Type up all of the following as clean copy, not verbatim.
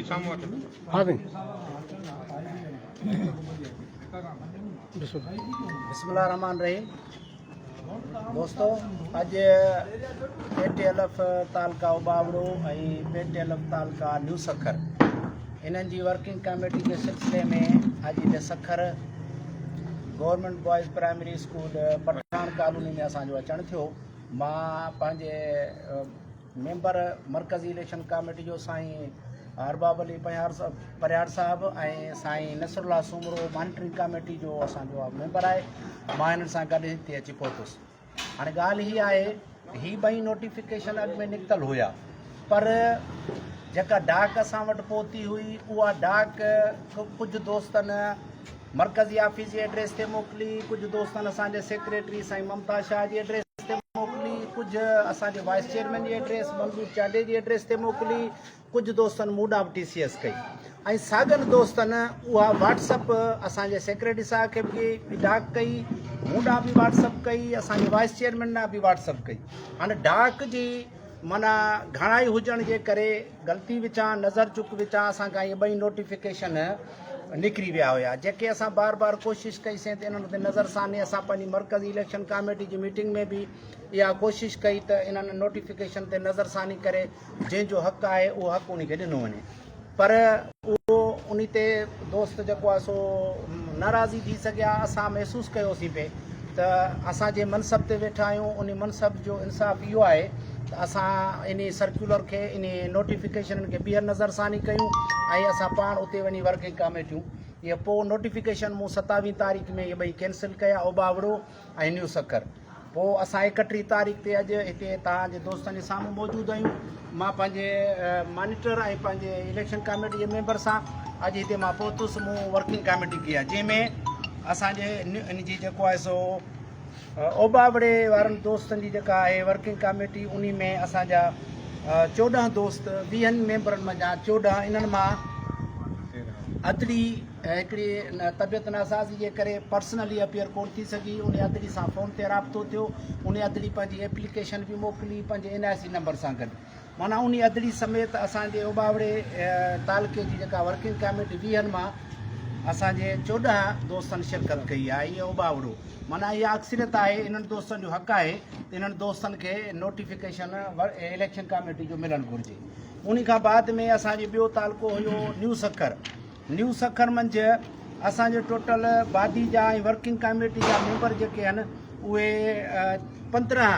سامهون اچو. ها سائين. بسم الله الرحمٰن الرحيم دوستو اڄ پي ٽي ايل ايف تعلقه Ubauro ۽ P T L F تعلقه نيو سکر انهن جي ورڪنگ ڪاميٽي جي سلسلي ۾ اڄ هتي Sukkur government boys primary school Pathan colony ۾ اسان جو اچڻ ٿيو. مان پنهنجي ميمبر مرڪزي اليڪشن ڪاميٽي جو سائين ارباب علي پرهياڙ صاحب ۽ سائين نصر الله سومرو مانيٽرنگ ڪاميٽي جو اسان جو ميمبر آهي، مان هنن سان گڏ هتي اچي پهتس. هاڻي ڳالهه هي آهي هي ٻئي نوٽيفڪيشن اڳ ۾ نڪتل هيا پر جيڪا ڊاڪ اسان وٽ پهتي هئي اها ڊاڪ ڪجهه دوستن مرڪزي آفيس جي ايڊريس تي موڪلي، ڪجهه دوستن اسان جي سيڪريٽري سائين ممتاز شاهه جي ايڊريس تي موڪلي، ڪجهه اسان جي وائيس چيئرمين جي ايڊريس منظور چانڊيي جي ايڊريس تي موڪلي، ڪجهه دوستن مون ڏانهن به ٽي سي ايس ڪئي ۽ ساڳن دوستن اها واٽس اپ اسان جي سيڪريٽري صاحب کي به ڊاڪ ڪئي، مون ڏانهن به واٽس اپ ڪئي، اسان جي وائيس چيئرمين ڏانهن به واٽس اپ ڪئي. هاڻي ڊاڪ جي معنيٰ گهڻائي هجڻ جي ڪري غلطي وچان نظر چڪ وچان اسان کان اهي ٻئي نوٽيفڪيشن نڪري ويا هيا جيڪي اسان بار بار ڪوشش ڪئي سين ته انهن تي نظر ثاني اسان پنهنجي مرڪزي اليڪشن ڪاميٽي جي ميٽنگ ۾ به اها ڪوشش ڪئي ته انهن نوٽيفڪيشن تي نظر ثاني ڪري جنهن جو حق آهي اهو حق انهي کي ڏنو وڃي پر اهو انهي تي دوست جيڪو آهي سو ناراضي ٿي سگهيا. اسان محسوس ڪيوسين پئي ته اسان جنهن منصب تي ويٺا آهيون انهي منصب جو انصاف اهو آهي ته اسان انهي سرڪيولر کي انهي نوٽيفڪيشنن کي ٻيهر نظرثاني ڪيون ۽ اسان پاڻ اتي وڃي ورڪنگ ڪاميٽيون اهي پوء نوٽيفڪيشن مون ستاويهه تاريخ ۾ اهي ٻئي ڪينسل ڪيا اوٻاوڙو ۽ نيو سکر پوء اسان ايڪٽيهه تاريخ تي اڄ هتي توهان جي دوستن جي سامهون موجود آهيون. مان پنهنجي مانيٽر ۽ پنهنجي اليڪشن ڪاميٽي جي ميمبر سان اڄ هتي مان پهتس. مون ورڪنگ ڪاميٽي ڪئي آهي جنهن ۾ اسان جي ان جي جيڪو آهي سو اوٻاوڙي وارن دوستن جي جيڪا آهي ورڪنگ ڪاميٽي انهي ۾ اسان جا 14 دوست ويهن ميمبرن منجهان 14 انهن مان ادڙي هڪڙي طبيعت ناسازي جي ڪري پرسنلي اپيئر ڪونه ٿي سگهي، انهي ادڙي سان فون تي رابطو ٿيو، انهي ادڙي پنهنجي ايپليڪيشن به موڪلي پنهنجي اين آء سي نمبر سان گڏ، معنيٰ انهي ادڙي سميت اسان جي اوٻاوڙي تعلقي جي جيڪا ورڪنگ ڪاميٽي ويهن مان اسان جي 14 دوستن شرڪت ڪئي آهي، اهي اوٻاوڙو معنيٰ اها اڪثريت آهي، انهن دوستن جو حق آهي ته انهن دوستن کي نوٽيفڪيشن اليڪشن ڪاميٽي جو ملڻ گهرجي. انهي کان بعد ۾ اسان جو ٻيو تعلقو هيو نيو سکر. نيو سکر منجهه اسان جي ٽوٽل بادي جا ۽ ورڪنگ ڪاميٽي جا ميمبر جيڪي آهن اهي 15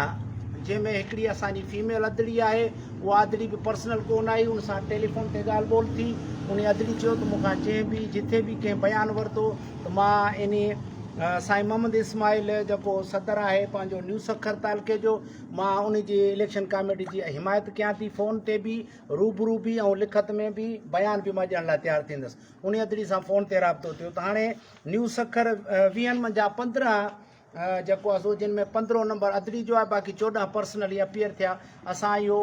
جنهن ۾ هڪڙي اسان جي فيميل ادڙي آهي اها ادڙي به پرسنل ڪون آئي ان سان ٽيليفون تي ڳالهه ٻولهه ٿي انهي ادڙي چيو ته مون کان جنهن به جٿي به ڪنهن بيان ورتو ته مان انهي سائين محمد اسماعيل جيڪو صدر آهي پنهنجو نيو سکر تعلقي جو مان انهي جي اليڪشن ڪاميٽي جي حمايت ڪيان ٿي فون تي به روبرو به ۽ لکت ۾ به بيان به مان ڏيڻ لاء تيار ٿيندس. انهيء ادڙي سان فون تي رابطو ٿيو ته هاڻي نيو سکر ويهن منجهان 15 جيڪو آهي سو جن ۾ پندرهون نمبر ادڙي جو آهي باقي 14 پرسنلي اپيئر ٿيا. اسان اهو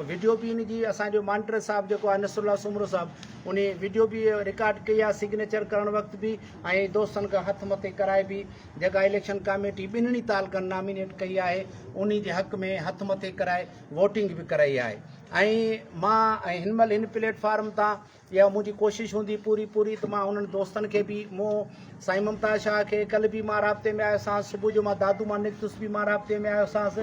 وڊيو به ان جي اسان جو مانيٽر صاحب جيڪو آهي نصر الله سومرو صاحب انهي وڊيو به رڪارڊ ڪئي آهي سگنيچر ڪرڻ وقت به ۽ دوستن کان هٿ مٿي ڪرائي به جيڪا اليڪشن ڪاميٽي ٻنهي تعلقن نامينيٽ ڪئي آهي انهي جي حق ۾ هٿ مٿي ڪرائي ووٽنگ به ڪرائي آهي ۽ مان ۽ هن مهل هن پليٽ فارم تان اها منهنجي ڪوشش هوندي پوري پوري ته مان انهن دوستن کي به مون سائين ممتاز شاهه کي ڪلهه به مان رابطي ۾ آيو سانس صبح جو مان دادو مان نڪتس به مان رابطي ۾ آيو سانس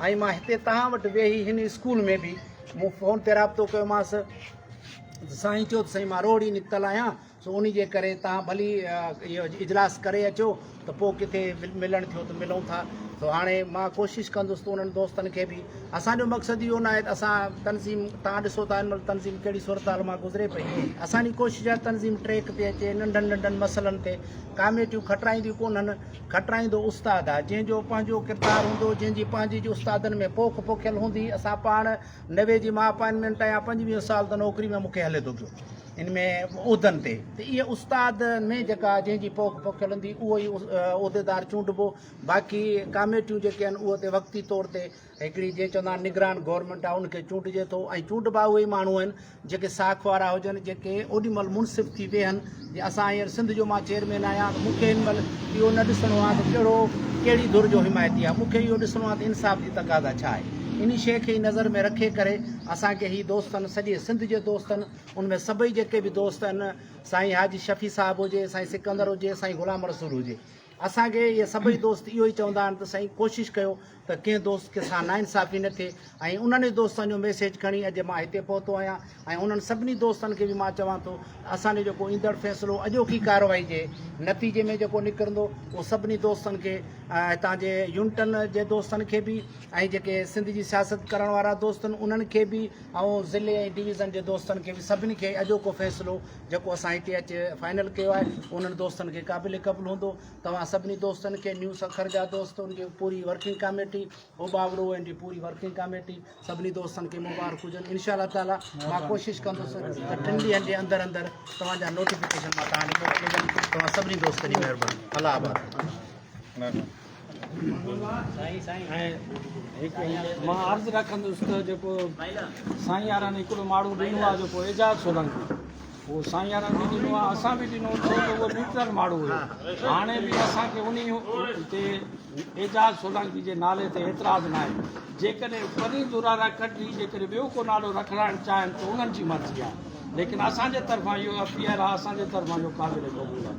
۽ مان هتي توهان وٽ ويهي هن اسڪول ۾ به مون فون تي رابطو ڪيومانس ته سائين چيو ته سائين مان روهڙي نڪتل آهيان سو انهي جي ڪري توهان ڀلي اهو اجلاس ڪري اچو ته پوء ڪٿي ملڻ ٿيو ته ملون ٿا. سو هاڻي مان ڪوشش ڪندس ته انهن دوستن کي به اسان جو مقصد اهو ناهي ته اسان تنظيم توهان ڏسو ٿا هن مهل تنظيم ڪهڙي صورتحال مان گذري پئي اسان جي ڪوشش آهي تنظيم ٽريڪ تي اچي ننڍن ننڍن مسئلن تي ڪاميٽيون کٽرائينديون ڪونهن کٽرائيندو استاد آهي جنهن جو پنهنجو ڪردار هوندو جنهن جي پنهنجي جي استادن ۾ پوک پوکيل هوندي اسان پاڻ 90 جي مان اپائنٽمينٽ آهيان 25 سال ته نوڪري ۾ مون کي هلي ٿو پيو. ان ۾ عهدن تي ته اهي استاد ۾ جيڪا جنهن جي پوک پوکيل هوندي اهو ئي عهديدار چونڊبو باقي ڪاميٽيون جيڪي آهن اهي تي وقتي طور تي هڪڙي جنهن چوندا آهن نگران گورنمينٽ آهي ان کي چونڊجي ٿو ۽ چونڊبا اهي ئي ماڻهو آهن جيڪي ساک وارا هجن جيڪي اوڏي مهل منصف ٿي ويهن جي اسان هينئر سنڌ جو مان چيئرمين آهيان ته مون کي هن مهل اهو نه ڏسڻو آهي ته ڪهڙو ڪهڙي ڌر جو حمايتي آهي مون کي اهو ڏسڻو آهي ته انصاف جي تقاضا ڇا آهي. انهي شيء کي ئي نظر ۾ رکي ڪري اسان کي هي دوستن سڄي سنڌ جي دوستن ان ۾ سڀئي جيڪي به دوست آهن سائين حاجي شفيع صاحب هجي سائين سڪندر هجي سائين غلام رسول هجي اسان کي اهي سڀئي دوست اهو ئي چوندا آهن ته سائين ڪوشش ڪيو ته ڪنهن دوست کي سان ناانصافي نه ٿئي ۽ انهن ئي دوستن جو ميسيج کڻي اڄ مان هتي پهتو آهيان ۽ انهن سڀني دوستن کي به مان چوان ٿو ته اسان جو جيڪو ايندڙ فيصلو اڄوڪي ڪارروائي جي نتيجي ۾ جيڪو نڪرندو اهو سڀني دوستن کي هتان جي يونٽن جي دوستن کي به ۽ جيڪي سنڌ جي سياست ڪرڻ وارا دوست آهن انهن کي به ۽ ضلعي ۽ ڊويزن جي دوستن کي به سڀني کي اڄوڪو فيصلو جيڪو اسان هتي اچي فائنل ڪيو آهي انهن دوستن کي قابل قبول هوندو. توهان سڀني دوستن کي نيو سکر جا دوست ان جي پوري ورڪنگ ڪاميٽي اوٻاوڙو ان جي پوري ورڪنگ ڪاميٽي سڀني دوستن کي مبارڪ هجن انشاء الله تعالي مان ڪوشش ڪندس ته ٽن ڏينهن جي اندر اندر توهان جا نوٽيفڪيشن مان توهان ڏي موڪليندم توهان سڀني دوستن جي مهرباني الله آباد. مان عرض رکندس ته جيڪو سائين وارن هڪڙو ماڻهو ڏنو آهي جيڪو اعجاز سولنگي اهو سائين وارن به ڏنو آهي اسان به ڏنو ڇو ته اهو نيوٽرل ماڻهو هيو هاڻي به اسان کي انهي تي اعجاز سولنگي جي نالي تي اعتراض ناهي جيڪڏهن پرين درارا ڪڍي جيڪڏهن ٻيو ڪو نالو رکرائڻ چاهين ته انهن جي مرضي آهي ليڪن اسان جي طرفان اهو اپيل آهي اسان جي طرفان اهو قابل قبول آهي.